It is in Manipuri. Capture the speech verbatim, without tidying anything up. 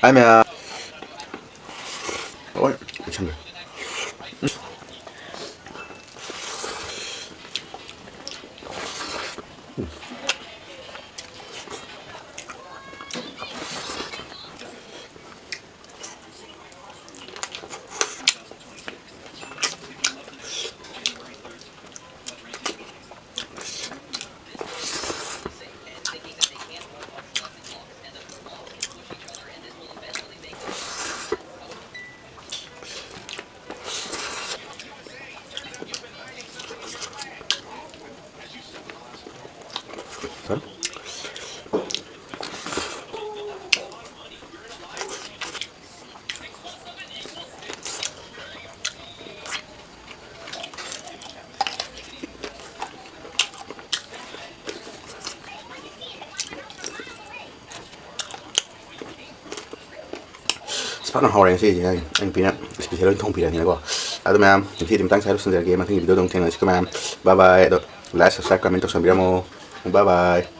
ꯑꯩ ꯃꯌꯥꯝ꯫ ꯍꯣꯏ, ꯂꯣꯏꯁꯟꯒ꯭ꯔꯦ꯫ ꯑꯁ, ꯐꯖꯅ ꯍꯥꯎꯔꯦ ꯉꯁꯤꯁꯦ꯫ ꯑꯩ ꯅꯨꯄꯤꯅ special ꯑꯣꯏꯅ ꯊꯣꯡꯕꯤꯔꯅꯤꯅꯀꯣ꯫ ꯑꯗꯣ ꯃꯌꯥꯝ, ꯉꯁꯤꯗꯤ ꯃꯇꯥꯡ ꯁ꯭ꯋꯥꯏꯗ ꯂꯣꯏꯁꯤꯟꯖꯔꯒꯦ꯫ ꯃꯊꯪꯒꯤ video ꯗ ꯑꯃꯨꯛ ꯊꯦꯡꯅꯁꯤꯀꯣ ꯃꯌꯥꯝ꯫ Bye bye꯫ ꯑꯗꯣ like, subscribe, comment ꯇꯧꯁꯟꯕꯤꯔꯝꯃꯣ꯫ Bye bye꯫